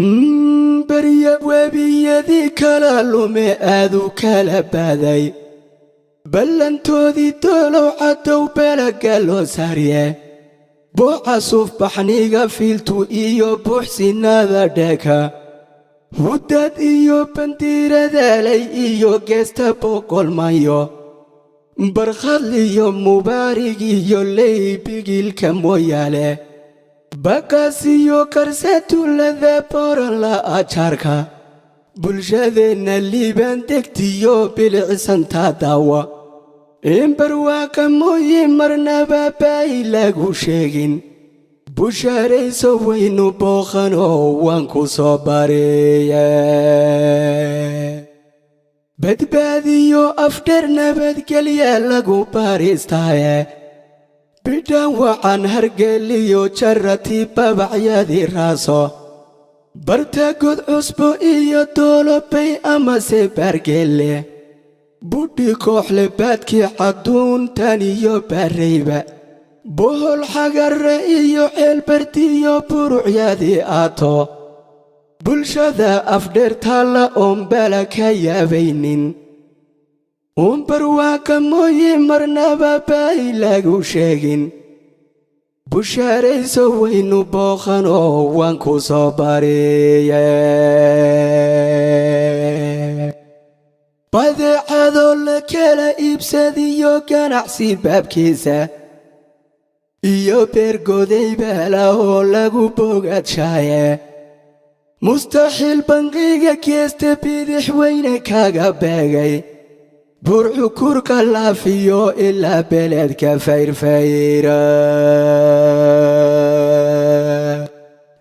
Barya webiyadii kala lume aadu kala baaday, ballantoodii doolow cadow belaga loo saarye, booca suuf baxniga fiiltu iyo buuxsinada dheeka, hudad iyo bandiiradaalay iyo geesta boqolmayo, barkhadliyo mubaarig iyo leybigilka mooyaale, bakaasiyo karsetulada boran la ajaarka, bulshadeenna Liibaan degtiyo bilicsanta daawa, in barwaaqa mooye marnaba baay lagu sheegin. Bushaarayso, waynu booqanoo waan ku soo bariye. Badbaadiyo Afdheer nabadgelya lagu baaristaaye, bidhaan wacan Hargeliyo jarati babacyadii raaso, barta God Cusbo iyo Doolobay amase Baargelle, budhi kooxle baadkii cadduuntan iyo baarayba, Bohol Xagarre iyo Ceelbardiyo burucyadii aato, bulshada Afdheer taalla oon bala ka yaabaynin, uun barwaaqa mooye marnaba baay lagu sheegin. Bushaarayso, waynu booqanoo waan ku soo bariye. Badeecadoo la kala iibsadiyo ganacsi baabkiisa iyo beergoday baala oo lagu bogaadshaaye, mustaxiil banqiga geesta bidix weyne kaga beegay, Burcukurka laafiyo ilaa beledka fayrfayra,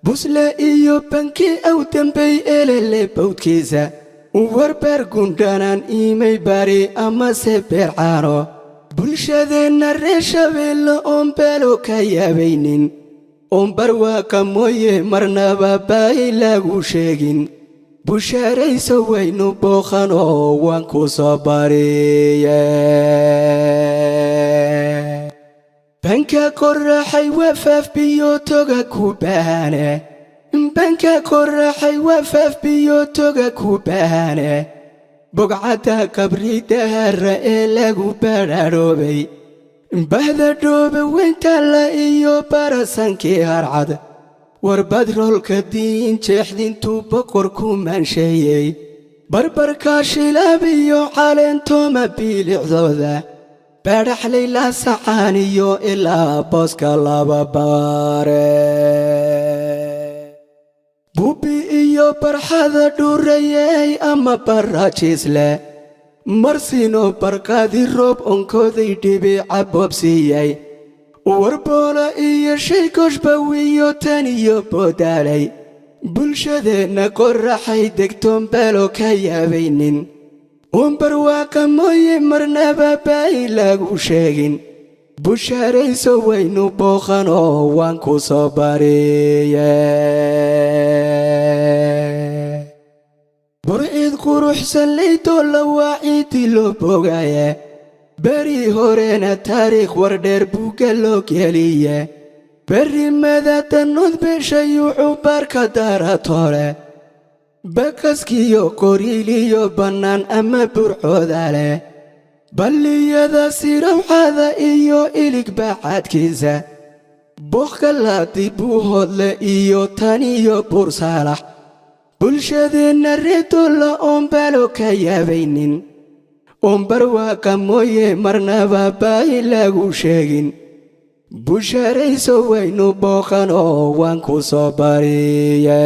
Busle iyo banki aw dambay elele bawdkiisa, warbeer gundhanaan iimay bari amase beer caano, bulshadeenna reer Shabeelle oon beelo ka yaabaynin, oon barwaaqa mooye marnaba baay lagu sheegin. Bushaarayso, waynu booqanoo waan ku soo bariye. Banka qoraxay wafaaf biyo toga ku baahane, banka qoraxay wafaaf biyo toga ku baahane, bogcadda qabri dahara ee lagu badhaadhoobay, bahda dhoobe weyntaalla iyo barasankii harcad, warbadroolka diin jeexdintuu boqor ku maansheeyey, barbarka Shilaab iyo caleentoma biilicdooda, badhaxlay Laasacaan iyo ilaa booska laba baare, bubi iyo barxada dhuurayey ama baraajiisle, marsino barqaadi roob onkoday dhibica boobsiiyey, warboola iyo shaykoshbawiyo tan iyo boodaalay, bulshadeenna qoraxay degtoon belo ka yaabaynin, uun barwaaqa mooye marnaba baay lagu sheegin. Bushaarayso, waynu booqanoo waan ku soo bariye. Burcid quruxsan leytoolla waa ciidii loo bogaye, beri horena taariikh wardheer buugga loo geliye, berrimada danood beeshayuucu baarka daratoole, bakaskiyo qoriiliyo bannaan ama burcooda leh, balliyada sirawxada iyo ilig bacaadkiisa, boqka laadi buuhoodle iyo taniyo Buursaalax, bulshadeenna reedolla oon balo ka yaabaynin, oon barwaaqa mooye marnaba baay lagu sheegin. Bushaarayso, waynu booqanoo waan ku soo bariye.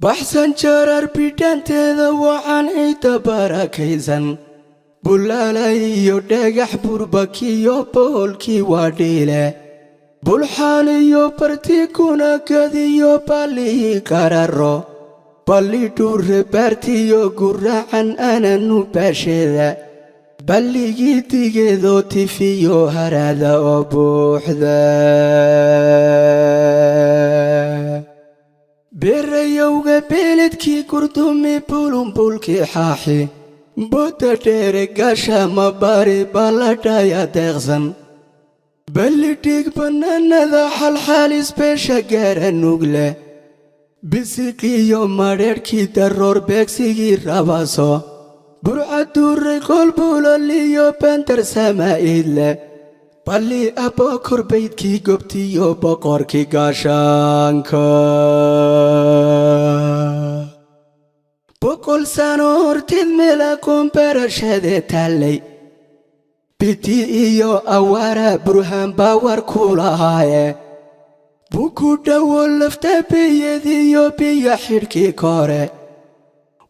Baxsan jarar bidhaanteeda wacan ciidda barakaysan, bulaala iyo dhagax burbakiyo boolkii waa dhiile, bulxaan iyo barti kunagadiyo ballii qararo, balli dhuure baartiyo guraacan ananu baasheeda, balligii digeedoo tifiyo haraada oo buuxda, beerayowga beeledkii gurdumi bulunbulkii xaaxi, bodda dheere gaasha mabari balladhaya deeqsan, Ballidhig bannaanada xalxaalis beesha gaara nugle, bisiqiyo madheedhkii daroor beegsigii rabaso, Burcaduuray qolbuloliyo bandar samaa'iidle, balli abokor baydkii gobtiyo boqorkii gaashaanka. 100 sano horteed meel aqoon barashadee taallay, biti iyo awaara burhaan baawar ku lahaaye, buku dhowo lafta biyadiyo biyo xidhkii kore,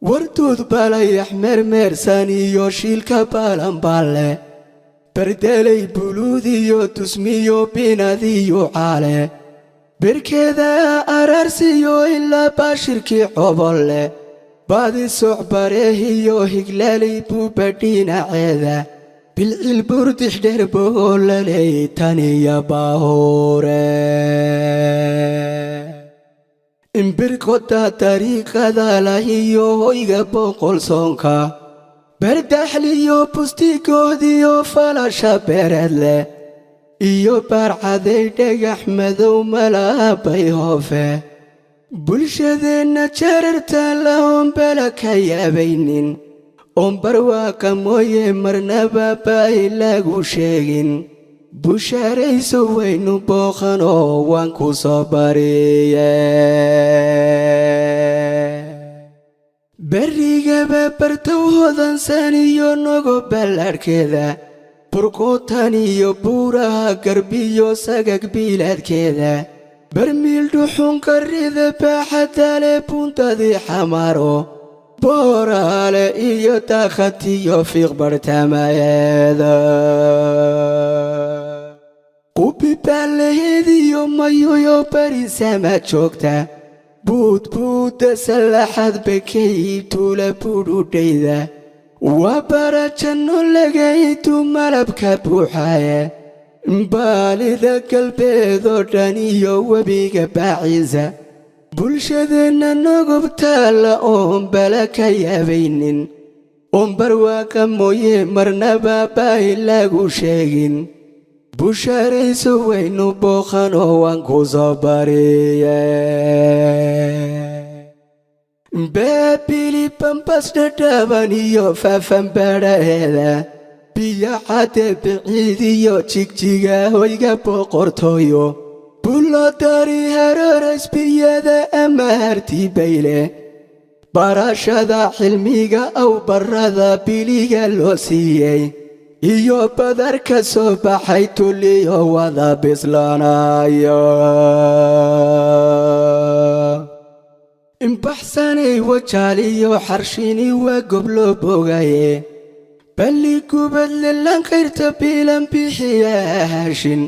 warduud balayax meermeersan iyo shiilka balanballe, bardelay buluudiyo tusmiyo binadiyo caale, berkeeda araarsiyo ilaa baashirkii cobolle, baadi soc bareehiyo higlaalay buuba dhinaceeda, bilcil burdix dheer bogolaley taniya baahuure, imbirkoda dariiqada lahiyo hoyga boqol soonka, bardaxliyo bustigoodiyo falasha beereedleh iyo baarcaday dhagax madow malaabay hoofe. Bulshadeenna jararta laoon bala ka yaabaynin, oon barwaaqa mooye marnaba baay lagu sheegin, bushaarayso waynu booqanoo waan ku soo bariye. Berrigaba bartow hodansan iyo nogo ballaadhkeeda, burquutan iyo buuraha garbiyo sagag biilaadkeeda, barmiil dhuxun karrida baaxadale, buuntadii xamaaro booraale iyo dakhatiyo fiiq bartamayeeda, qubi baalaheediyo mayuyo barisama joogta, buudbuudda sallaxad bekay tuula budhudhayda, waa barajanno lagaytu malabka buuxaaye, baalida galbeedoo dhan iyo webiga baaciisa. Bulshadeenna nogobtaalla oon bala ka yaabaynin, oon barwaaqa mooye marnaba baay lagu sheegin, bushaarayso waynu booqanoo waan ku soo bariye. Baabili bambas dhadhaban iyo faafan badhaheeda, biyo cadde biciid iyo jigjiga hoyga boqortooyo, bulodari haroras biyada ama hartibayle, barashada cilmiga aw barada biliga loo siiyey iyo badar ka soo baxay tuliyo wada bislaanayo. Imbaxsanay wajaaliyo xarshini waa goblo bogaye, balli gubadle lankayrta biilan bixiya hashin,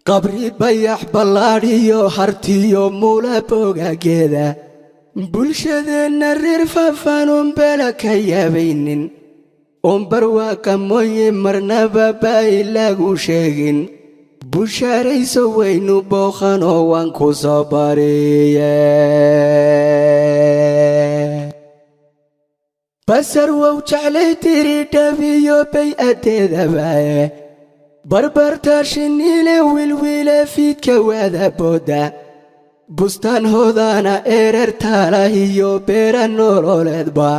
qabri bayax ballaadhiyo hartiyo mula bogageeda. Bulshadeenna reer faafaan oon bala ka yaabaynin, oon barwaaqa mooye marnaba baay lagu sheegin, bushaarayso waynu booqanoo waan ku soo bariye. Basar wow jeclay tiri dhabiyo bay adeedabae, barbarta shinile wilwiile fiidka waada booda, bustaan hodaana ereer taala iyo beera nololeedba,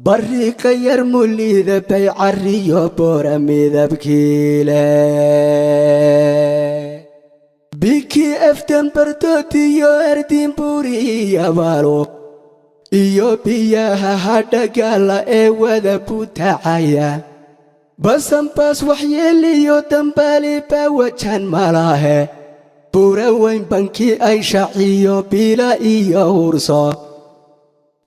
barriqa yar muliida bay carriyo boora midabkiile, biki aftan bardoodiyo ardiin buuriyabaalo iyo biyaha hadhagaala ee wada butacaya, basanbaas waxyeeliyo dambaali baa wajan malaahe, buura weyn banki ay shaciyo biila iyo hurso.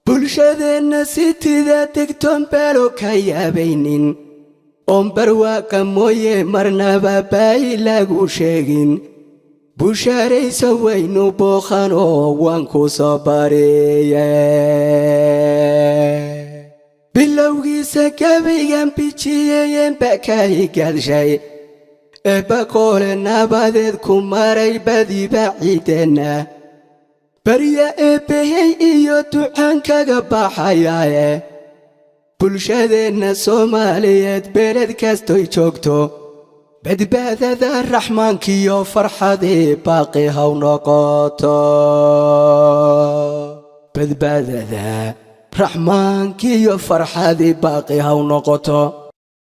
Bulshadeenna sitida degtoon beelo ka yaabaynin, oon barwaaqa mooye marnaba baay lagu sheegin, bushaarayso waynu booqanoo waan ku soo bariye. Bilowgiisa gabaygan bijiyeyeenba ka higadshay eebba qoole nabadeed ku maray badiba ciideenna, barya eebbahey iyo ducaan kaga baxayaaye. Bulshadeenna Soomaaliyeed beeled kastoy joogto Badbaadada Raxmaankiyo farxadii baaqi haw noqoto. Badbaadada Raxmaankiyo farxadii baaqi haw noqoto.